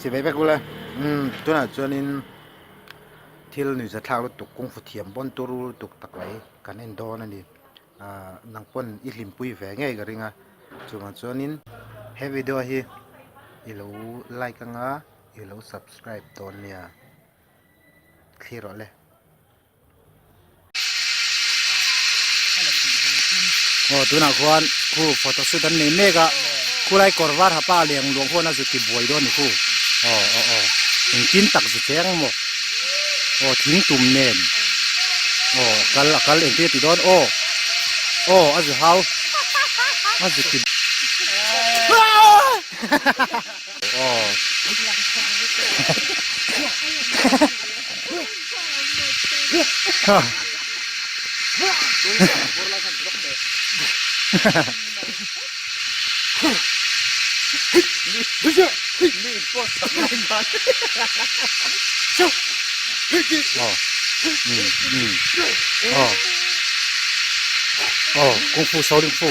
Chivei vek ula umm tunah chuanin thil nuihzathlak lutuk kungfu thiam pawn turu lutuk tak mai kan en dawn a ni ahh nang pawn i hlimpui ve ngei ka ring a chuvang chuanin he video hi i lo like anga i lo subscribe dawn nia thlir rawh le. Aw tunah khuan khu photo shoot an nei mek a khulai kawr var ha pa leng luang khuan a zu ti buai dawn a ni khu aw aw aw engtin tak zu cheng maw aw thing tum nen aw kal a kal engtin a ti dawn aw aw a zu hau a zu ti aw. Kung fu Shaolin fu.